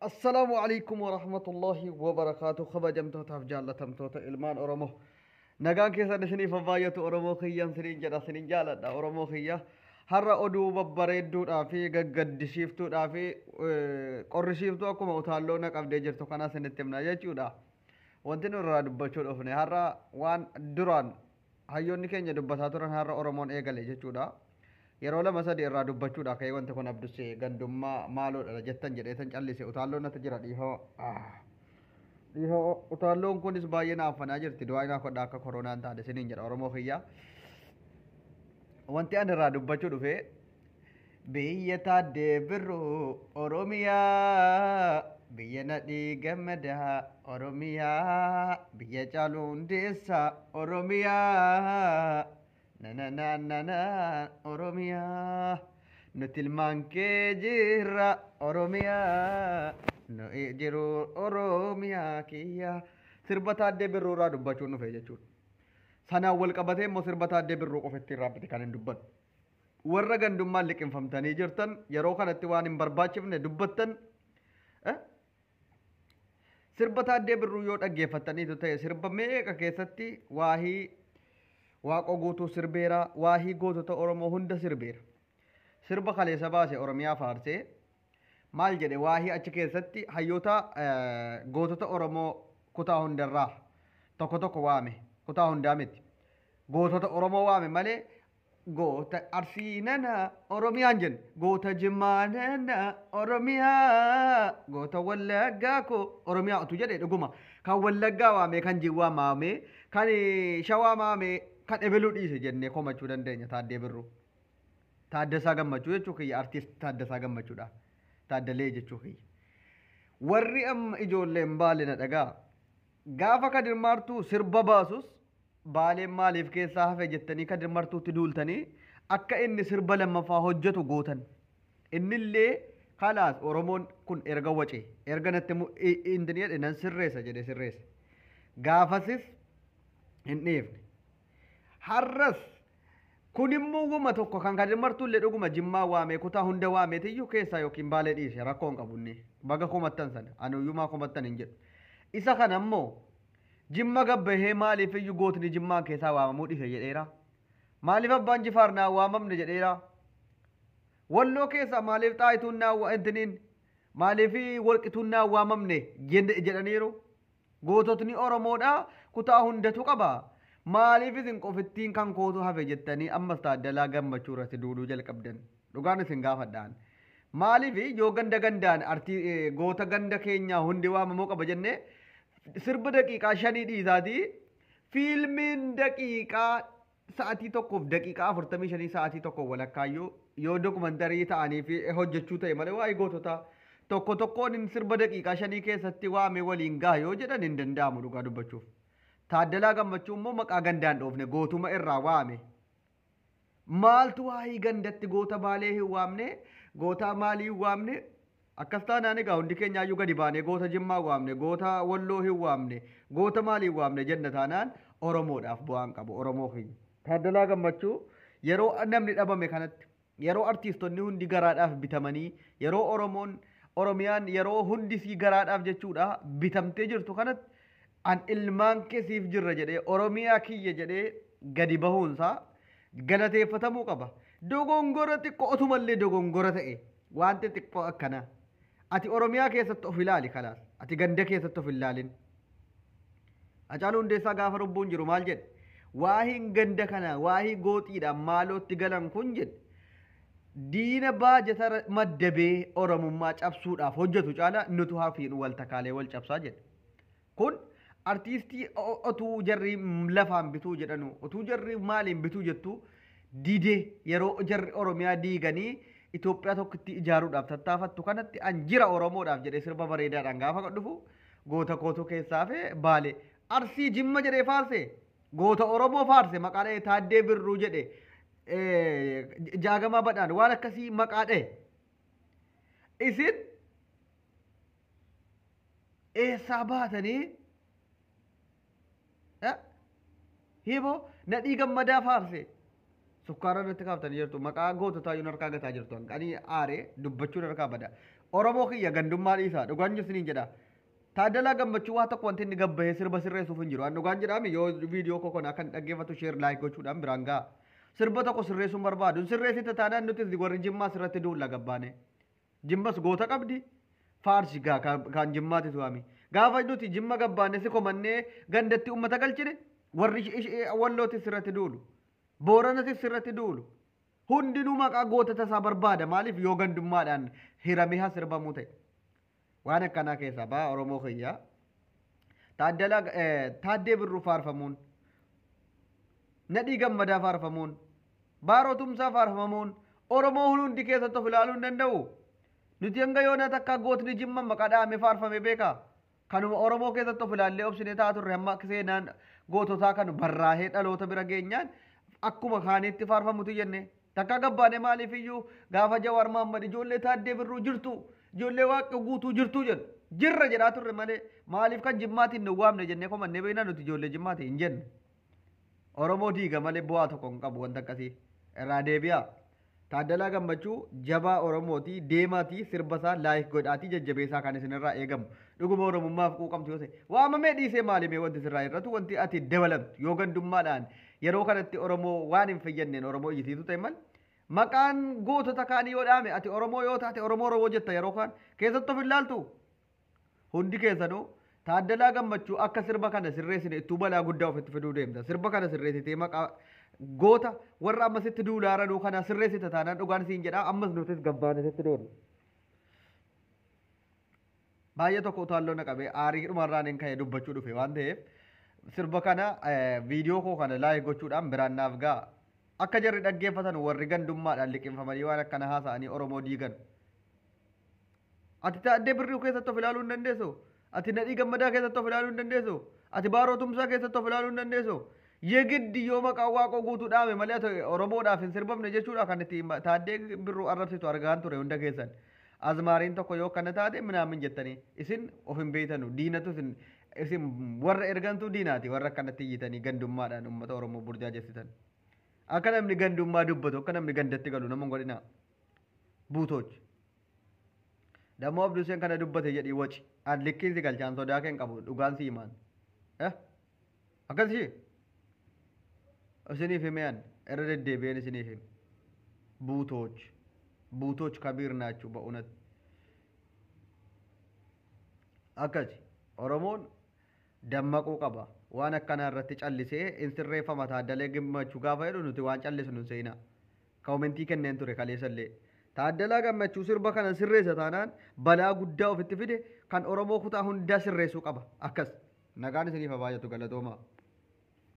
Assalaamu alaikum warahmatullahi wabarakaatu. Kabajamtootaaf jaallatamtoota ilmaan Oromoo. Nagaan keessan isiniif haa baay'atu. Oromoo kiyyan siniin jedha, siniin jaaladha Oromoo kiyya. Har'a oduu babbareedduudhaa fi gaggaddisiiftuudhaa fi qorrisiiftuu akkuma utaalloo na qabdee jirtu kana isinitti himna jechuudha. Wanti nu irraa dubbachuu dhufne har'a waan duraan hayyoonni keenya dubbataa turan har'a Oromoon eegale jechuudha. Yeroo lama sadi irraa dubbachuudha ka'ee wanti kun abdussee gandummaa maaloodha jettan jedheetan callise. Utaalloon natti jira, dhiifama. Dhiifama, utaalloon kunis baay'ee na affanaa jirti. Du'aa inaa kodhaa akka koronaan taate siniin jedha Oromoo kiyya. Wanti ani irraa dubbachuu dhufe biyya Taaddee Birruu Oromiyaa, biyya Nadhii Gammadaa Oromiyaa, biyya Caaluu Hundeessaa Oromiyaa, na na na na Oromiyaa, nuti ilmaan kee jirra Oromiyaa, nu jiru Oromiyaa kiyya. Sirba Taaddee Birruu irraa dubbachuun dhufe jechuudha. Sanaan wal qabatee immoo sirba Taaddee Birruu qofa ittiin raabbate kan hin dubbadhu. Warra gandummaan liqimfamtanii jirtan, yeroo kanatti waan hin barbaachifne dubbattan, sirba Taaddee Birruu yoo dhaggeeffattaniitu ta'e, sirba meeqa keessatti waahii Waaqoo Guutuu sirbeera, waahii gootota Oromoo hunda sirbeera. Sirba kaleessa baase Oromiyaa faarsee maal jedhe? Waahii achi keessatti hayyoota gootota Oromoo kutaa hundarraa tokko tokko waame, kutaa hundaa miti. Gootota Oromoo waame malee goota Arsii nana Oromiyaan jenne, goota Jimmaa nana Oromiyaa, goota Wallaggaa koo Oromiyaa utuu jedhe, dhuguma kan Wallaggaa waame, kan Jiwwaa maame, kan Shawaa maame, kan ebeluu dhiise jennee komachuu dandeenya. Taaddee Birruu. Taaddasaa Gammachuu jechuu kiyya, artiist Taaddasaa Gammachuudha. Taaddalee jechuu kiyya. Warri amma ijoolleen Baale na dhagaa. Gaafa Kadir Maartuu sirba baasus Baaleen maaliif keessaa hafe jettanii Kadir Martuutti duultanii akka inni sirba lammaffaa hojjetu gootan. Innillee kalaas Oromoon kun erga wace, erga natti intini jedhe, nan sirreessa jedhe sirreesse. Gaafasis hin dhiifne. Har'as kun immoo wuma tokko kan Kadir Martuullee dhuguma Jimmaa waamee, kutaa hunda waameetiyyuu keessaa yookiin Baalee dhiise, rakkoo hin qabu inni. Baga komattan sana anuyyumaa komattan hin jedhu. Isa kana immoo Jimma gabbahee maaliif iyyuu gootni Jimmaan keessaa waamamuu dhiise jedheera. Maaliif Abbaan Jifaar naa waamamne jedheera. Walloo keessaa maaliif Xaayituun naa intiniin, maaliif Warqituun naa waamamne jedhaniiru. Goototni Oromoodhaa kutaa hundatu qaba. Maaliif isin qofittiin kan kootu hafe jettanii ammas Taaddalaa Gammachuu irratti duuluu jalqabdan? Dhugaan isin gaafadhaan. Maaliif yoo ganda gandaan artii goota ganda keenyaa hundi waamamuu qaba jennee, sirba daqiiqaa 5 dhiisaatii fiilmiin daqiiqaa sa'atii 1:45, sa'atii tokkoof walakkaayyuu yoo dokumantarii ta'anii fi hojjechuu ta'e malee, waa'ee goototaa tokko tokkoon hin sirba daqiiqaa 5 keessatti waamee waliin gaha yoo jedhan hin danda'amu dhugaa dubbachuuf. Taaddalaa Gammachuu immoo maqaa gandaan dhoofne, gootuma irraa waame. Maaltu waa'ee gandatti goota Baalee hin waamne, goota maalii hin waamne? Akkas taanaan egaa hundi keenyaayyuu gadi baanee goota Jimmaa waamne, goota Walloo hin waamne, goota maalii hin waamne jenna taanaan Oromoodhaaf bu'aan qabu, Oromoo keenya. Taaddalaa Gammachuu yeroo namni dhabame kanatti, yeroo artiistonni hundi garaadhaaf bitamanii, yeroo Oromoon Oromiyaan yeroo hundi sii garaadhaaf jechuudha bitamtee jirtu kanatti, an ilmaan kee siif jirra jedhee, Oromiyaa kiyya jedhee gadi bahuunsaa galateeffatamuu qaba. Dogongora xiqqoo otumallee dogongora ta'e, wanti xiqqoo akkanaa. Ati Oromiyaa keessatti of ilaali kalaas. Ati ganda keessatti of ilaalin. Hacaaluu Hundeessaa gaafa lubbuun jiru maal jedhe? Waahiin ganda kana waahii gooxiidhaan maalootti galan kun jedhe. Diina baajata maddabee Oromummaa cabsuudhaaf hojjetu caala nutu hafiin wal takaalee wal cabsaa jedhe. Kun artiistii otuu jarri lafaan bituu jedhanu, otuu jarri maaliin bituu jettu didee, yeroo jarri Oromiyaa diiganii Itoophiyaa tokkotti ijaaruudhaaf tattaafattu kanatti an jira Oromoodhaaf jedhee sirba bareedaadhaan gaafa dhufu, goota kootu keessaa fi Baale, Arsii, Jimma jedhee faarse, goota Oromoo faarse, maqaa dha'e, Taaddee Birruu jedhe, Jaagamaa Badhaan, waan akkasii maqaa dha'e. Isin eessaa baatanii hiboo Nadhii Gammadaa faarse sukkaara irratti kaaftanii jirtu? Maqaa goototaa yuun harkaa gataa jirtu. Ani aaree dubbachuun harkaa bada. Oromoo kiyya gandummaa dhiisaa, dhugaan isiniin jedha. Taaddalaa Gammachuu waa tokko wanti inni gabbahee sirba sirreessuuf hin jiru. An dhugaan jedhaami, yoo viidiyoo koo kana kan dhaggeeffatu share, like gochuudhaan biraan ga'a. Sirba tokko sirreessuun barbaadu. Sirreessite taanaan nutis warri Jimmaa sirratti duulla gabbaane. Jimmas goota qabdi. Faarsi gaa kan Jimmaati tu'ami. Gaafa nuti Jimma gabbaane si komannee gandatti uummata galchine, warri Wallootis sirratti duulu. Booranatis sirratti duulu. Hundinuu maqaa gootota isaa barbaada. Maaliif yoo gandummaadhaan hiramee haa sirbamuu ta'e? Waan akkanaa keessaa ba'a, Oromoo kiyyaa. Taaddalaa Taaddee Birruu faarfamuun, Nadhii Gammadaa faarfamuun, Baaroo Tumsaa faarfamuun Oromoo hundi keessatti of ilaaluu hin danda'u. Nuti hanga yoona takka gootni Jimma maqaa dhahamee faarfame beekaa? Kanuma Oromoo keessatti of ilaallee obsinee ta'a turre. Hamma seenaan goototaa kan barraahee dhaloota bira geenyaan akkuma kaaniitti faarfamutu jenne. Takka gabbaane maaliif iyyuu gaafa Jawaar Mahaammad ijoollee Taaddee Birruu jirtu, ijoollee Waaqa Guutuu jirtu jedhu, jirra jedhaa turre malee maaliif kan Jimmaatiin nu waamne jennee komannee beeknaa? Nuti ijoollee Jimmaatiin hin jenne. Oromoo diiga malee bu'aa tokko hin qabu wanta akkasii. Irraa deebi'aa. Taaddalaa Gammachuu jabaa Oromooti, deemaatii sirba isaa like godhaatii jajjabeessaa kan isinirraa eegamu. Dhuguma Oromummaaf quuqamtu yoo ta'e. Waamamee dhiisee maalimee wanti sirraa hir'atu, wanti ati dabalamtu, yoo gandummaadhaan yeroo kanatti Oromoo waan hin fayyadneen Oromoo iyyisiisu ta'e malee. Maqaan gootota kaanii yoo dhaame, ati Oromoo yoo taate Oromoo Oromoo jetta, yeroo kaan keessatti of ilaaltu. Hundi keessanuu Taaddalaa Gammachuu akka sirba kana sirreessine ittuu balaa guddaa ofitti fiduu deemta. Sirba kana sirreessitee maqaa goota warra ammasitti duulaaranuu kana sirreessita taanaan, dhugaan siin jedhaa, ammas nutis gabbaane sitti duulu. Baay'ee tokko utaalloo na qabee aarii dhumarraan hin ka'e dubbachuu dhufe waan ta'eef, sirba kana viidiyoo koo kana like gochuudhaan biraan naaf ga'a. Akka jarri dhaggeeffatan, warri gandummaadhaan liqimfamanii waan akkana haasa'anii Oromoo diigan. Ati Taaddee Birruu keessatti of ilaaluu hin dandeessu. Ati Nadhii Gammadaa keessatti of ilaaluu hin dandeessu. Ati Baaroo Tumsaa keessatti of ilaaluu hin dandeessu. Yegiddi yoo maqaan Waaqoo Guutuu dhaame malee ati Oromoodhaaf hin sirbamne jechuudha kan itti Taaddee Birruu arrabsitu argaan ture hunda keessan. Azmaariin tokko yoo akkana taate minaamin jettanii isin of hin beeytanu, diinatu isin warra ergantuu diinaati, warra akkanatti iyyitanii gandummaadhaan uummata Oromoo burjaajessitan. Akka namni gandummaa dubbatu, akka namni gandatti galu nama hin godhinaa. Buutoochi. Dammoo Abduseen kana dubbate jedhii waci. An likkiin si galchaan, sodaa kee hin qabu, dhugaan si himaan. Akkasii. Isiniif himee, an irra deddeebi'een isiniif hime. Buutoochi. Buutoochi kabiir naachuu ba'unatti. Akkasi. Oromoon dammaquu qaba. Waan akkanaa irratti callisee in sirreeffama Taaddalee Gammachuu gaafa jedhu, nuti waan callisnu hin seenaa. Koomentii kenneen ture kaleessallee. Taaddalaa Gammachuu sirba kana sirreessa taanaan balaa guddaa ofitti fide, kan Oromoo kutaa hundaa sirreessuu qaba. Akkas. Nagaan isiniif haa baay'atu, galatooma.